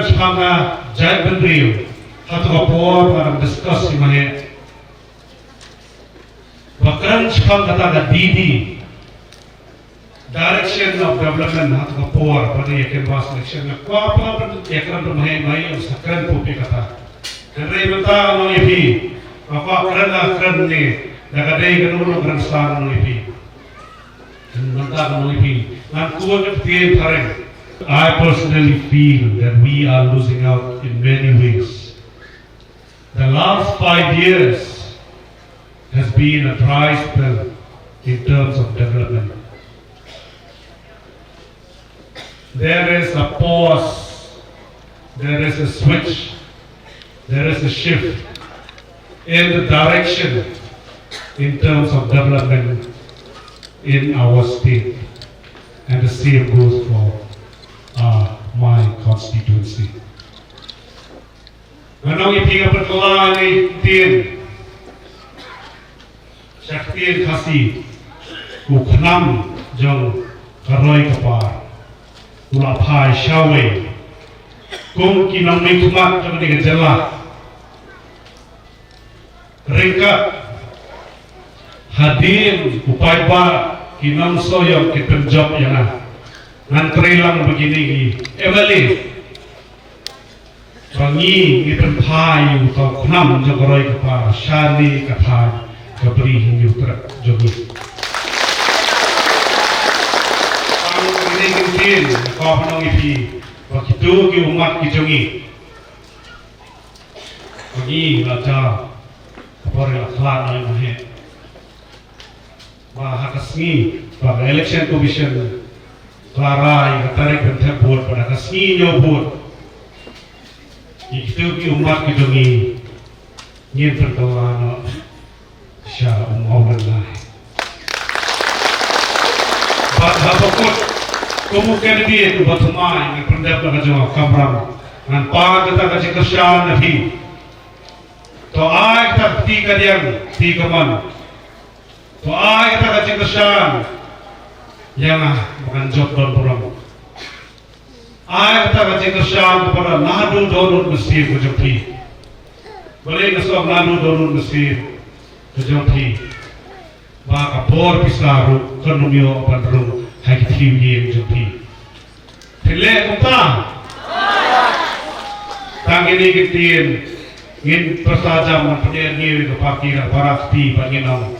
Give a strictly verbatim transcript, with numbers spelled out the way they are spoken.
Shaphang ka jaitbynriew, ha kato ka por nga dang discuss ïa ma he. Ba kren shaphang kata ka D D, direction of development, ha kato ka por ba dang ïa canvass election, nga kwah pat ban ïa kren ruh ma he, ma he u sa kren pop ïa kata. Hynrei mynta nga ong ïa phi, nga kwah kren, nga kren ne, da ka dei kano kano ka rynsan, nga ong ïa phi. Mynta ka ong ïa phi, ngan quote ïa ka ktien phareng. I personally feel that we are losing out in many ways. The last five years has been a dry spell in terms of development. There is a pause, there is a switch, there is a shift in the direction in terms of development in our state. And the same goes for uh, my constituency. Ngan ong ïa phi, nga pynkylla ïa ka ktien, sha ka ktien Khasi, u khnam jong ka roi ka par u la phai shawei. Kum ki nongmihkhmat jong kane ka jylla, ryngkat hadien u paidbah, ki nongshong ïong ki pynjop ïa nga. Ngan trei lang bad kine ki M L A ba ngi, ngi pynphai ïa uta u khnam jong ka roi ka par shane ka thaiñ ka Bri Hynñiewtrep jong ngi. Tang kine ki ktien, nga kwah ban ong ïa phi ba kito ki ummat ki jong ngi, ba ngi la jia, ka por la khlad noh ma he. Ba ha ka sngi ba ka Election Commission ka la rai ka tarik ban thep vote, ba ha ka sngi ñiew vote, ïa kito ki ummat ki jong ngi ngin pynkylla noh sha u maw lyngngai. Bad haba kut kum u candidate uba thymmai, ngan pyndep da ka jong ka kamram, ngan pan kata ka jingkyrshan na phi. To ai kata ka kti kadiang kti kamon. To ai kata ka jingkyrshan ïa nga ba ngan jop don burom. Ai kata ka jingkyrshan ka para naduh dohnud mynsiem ka jong phi. Balei nga sngewbha naduh dohnud mynsiem ka jong phi? Ba ka bor pisa ruh kan ym ïoh ban rung ha ki thiew ïing jong phi. Phi leh kumta? Tang kine ki ktien ngin pyrta jam ban pynïaid ïa ka party na para kti ba ngin ong